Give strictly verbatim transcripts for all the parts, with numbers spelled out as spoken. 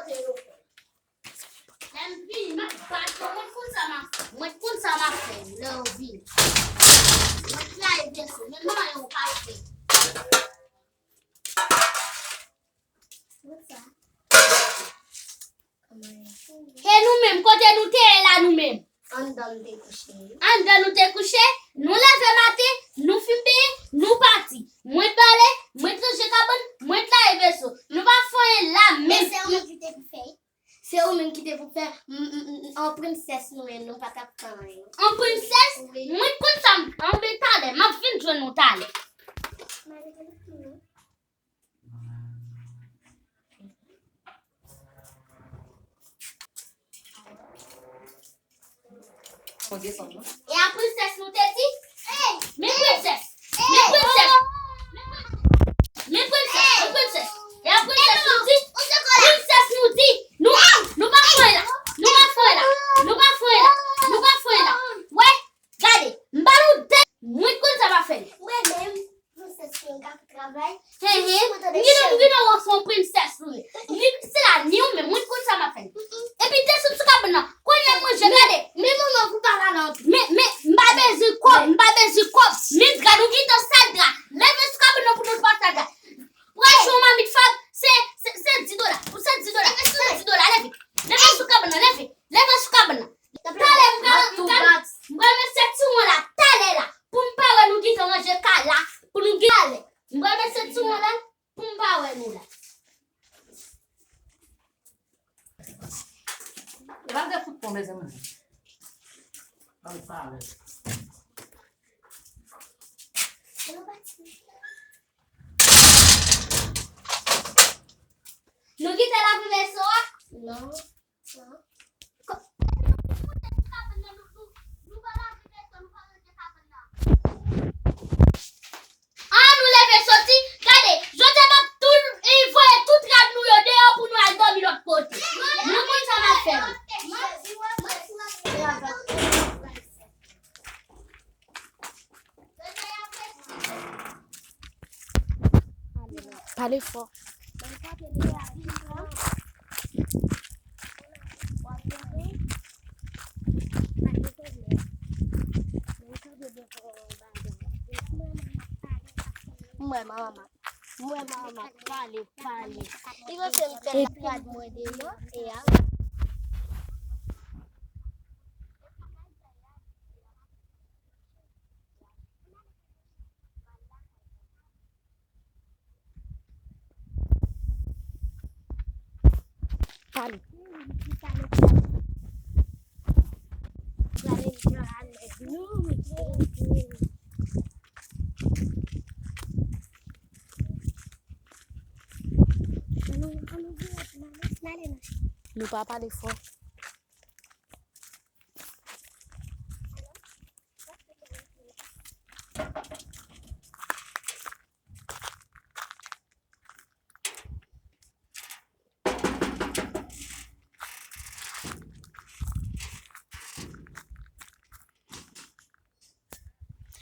Lè m vini, m ap bat yo. Mwen konn sa m ap fè. Mwen konn sa m ap fè lè yo vini. Mwen trayi vèso. Men manman yo pa fè. E nou menm, kote nou te ye la nou menm? Anndan m te kouche. Anndan nou te kouche, nou leve maten, nou fin benyen, nou pati. Mwen bale, mwen tranje kabann, mwen trayi vèso. Nou pa fè anyen la menm. Men se ou menm ki te pou fè. Se ou menm ki te pou fè. M, m, m, an prensès nou ye, nou pa t ap fè anyen. An prensès? Wi. Mwen konn sa m, anben talè, m ap vin jwenn ou talè. E a prensès nou te di, men prensès, men prensès, men prensès, men prensès, men prensès. E a prensès nou di, prensès nou di, nou, nou pa fè la, nou pa fè la, nou pa fè la, nou pa fè la. Wè, gade, m ba nou de, mwen konn sa pa fè. Mwen menm. Prensès mwen ka travay. He he. M gen nan, m gen nan wè se yon prensès ou ye. Ni se la, ni ou menm, mwen konn sa m ap fè. Epi desann sou kabann nan. Kounye a manje, gade. Men manman, pou pa pale anpil. Men, men, m pa bezwen kòb, m pa bezwen kòb. Men dra, nou gentan sal dra. Leve sou kabann nan pou nou pran sal dra. Pran jou yon mamit fab, se, se, se dis dola. Pou se dis dola. Se dis dola, leve. Leve sou kabann nan, leve. Leve sou kabann nan. Talè m pral, m pral, m pral met se tiwon la, talè la. Pou m pa wè nou gentan ranje kay la, pou nou gen talè. M pral met se tiwon la, pou m pa wè nou la. E pa de kout pon, mezanmi. Ban m pale. Nou kite lavi vèso a? Non. Ko-, An nou leve soti, gade, jodi a m ap tou, e, voye tout rad nou yo deyò pou nou al dòmi lòt kote. Nou konn sa n ap fè. Pale fò. M wè manman. M wè manman pale, pale. Li panse m fè rad mwen deyò, e a. Pale. Nou pa pale fò.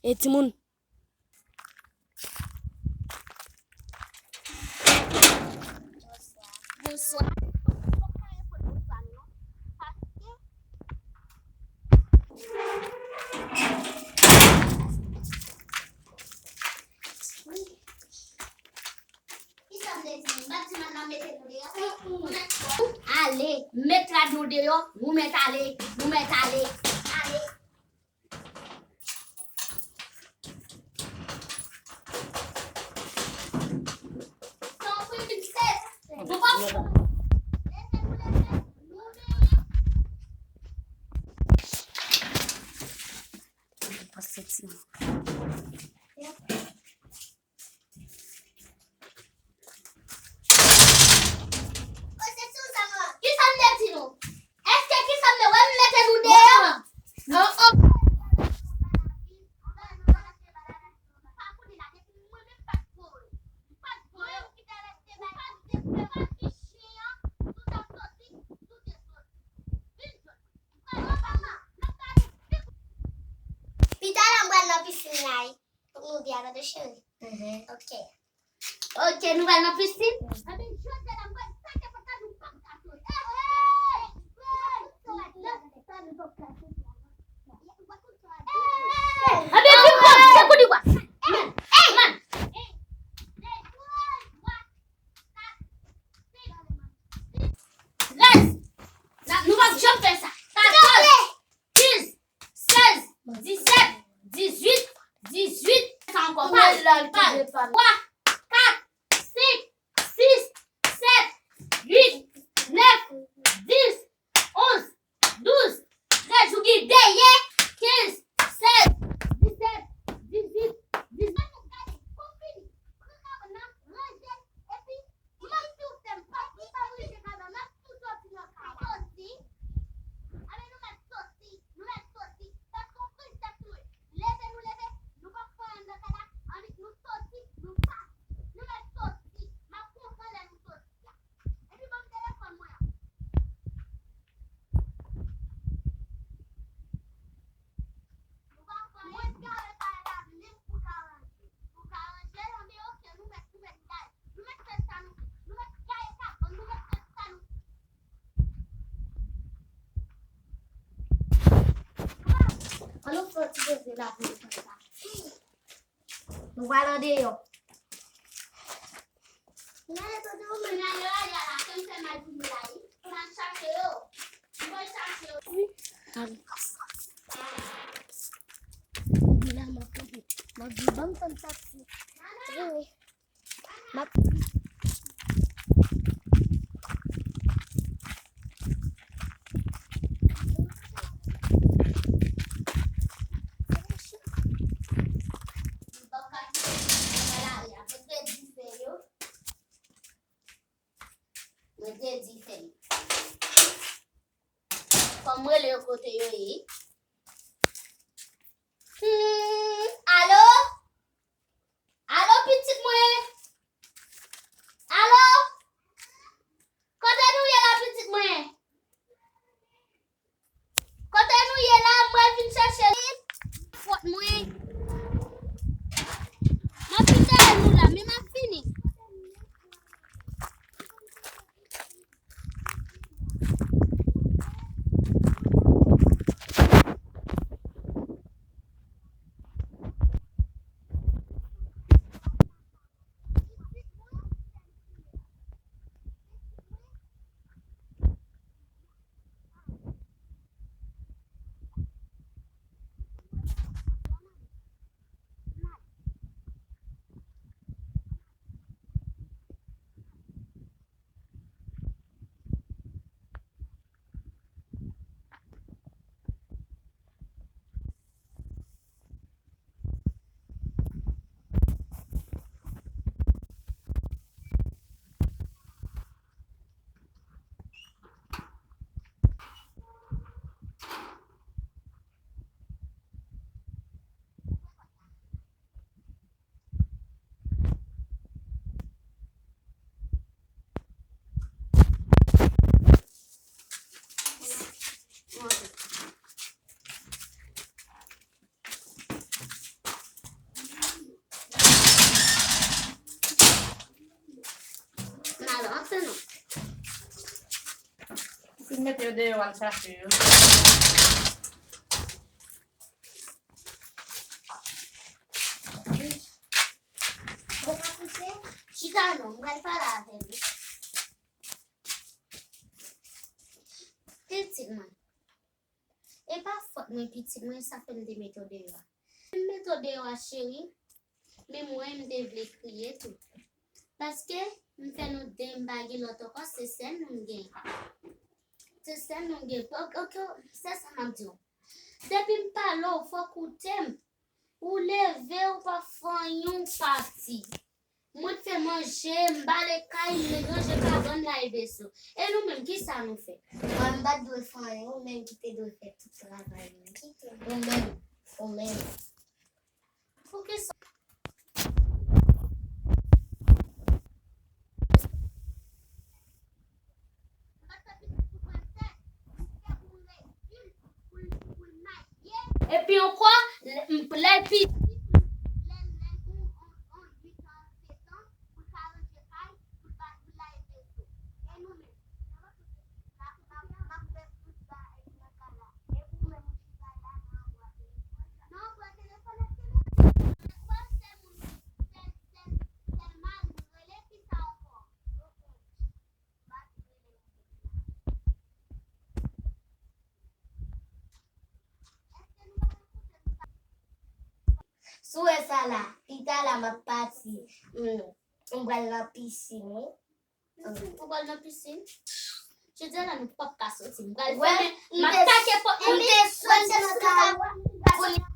E timoun. Bonswa. Kisa m te di nou? M pa t di madam mete nou deyò? Ale, met rad nou deyò, nou mèt ale, nou mèt ale, ale. Tanpri, prensès, nou p ap lese nou leve, nou veye. Pase ti. Kisa m te di nou? Èske kisa m te wè m mete nou deyò? Non, oh. Pita la m pral nan pisin la wi. Fòk nou di a tande cheri. Mhm. Ok. Ok, nou pral nan pisin. Anben, jodi a la m pral pake pantalon pa m ka soti. Anben, vin pran, se kou di kwa. Man. Trèz. Nou p ap janm fè sa. Katòz. Kenz. Sèz. Disèt. Dizuit. Dizuit. Sa ankò. Paj. Paj. Twa. Kat. Senk. Sis, sèt, uit, nèf, dis, onz, douz, trèz, ou gen dèyè, kenz, sèz, disèt, dizuit, diznèf. Gade, pou fini, pran kabann nan, ranje l, epi, menm si w fè m pa, si w pa ranje kabann nan, tou soti nan kay la. Soti, ale nou mèt soti, nou mèt soti, paske w pran tèt nou, leve nou leve, nou p ap fè anyen nan kay la, annik nou soti, nou pa. Nou mèt soti. M ap kontan lè nou soti a. Epi ban m telefòn mwen an. Nou pa fè anyen. Mwen gade kay la vle pou ka ranje. Pou ka ranje l, anben oke, nou mèt, nou mèt gaye. Nou mèt fè sa nou vle. Nou mèt gaye sa, nou mèt fè sa nou vle. An nou fè yon ti poze la pou nou fè sa. Nou pral andeyò. Gade kote ou menm la, yo ale a la, fè m fè mal pou nou la, wi. M al chache yo. M pral chache yo. Wi. Epi la, m ap kanpe. M ap di, ban m tann taksi. Wi, wi. M ap Mwen te di fè l. Fò m rele yo kote yo ye. Hmm, alo? Alo, pitit mwen? Alo? Kote nou ye la, pitit mwen? Kote nou ye la, m pral vin chèche li. Fòt mwen. M ap vin dèyè nou la, men m ap vini. Fin mete yo deyò, al chache yo. Chita non, m pral pale avè nou. Pitit mwen. E pa fòt mwen, pitit mwen, sa fè m te mete w deyò a. M mete w deyò a, cheri, men mwen, m te vle kriye tou. Paske m fè nou de, m pa gen lòt ankò, se sèl nou m gen. Se sèl nou m gen. Ok, ok, se sa m ap di w. Depi m pale w, fò w koute m. Ou leve, ou pa fè anyen, ou pati. Mwen t fè manje, m bale kay, m ranje kabann, lave veso. E nou menm, kisa nou fè? Mwen, m pa t dwe fè anyen, ou menm ki te dwe fè tout travay yo. Ou menm, ou menm. Poukisa? Epi ankò, lè, lè l pi Sou wè sa la, pita la m ap pati. Hmm, m pral nan pisin, wi. Ou pral nan pisin? Jodi a la nou p ap ka soti. M pral Wè, fèmen. m M ap te- take pòt M mwen. te soti nan kay la.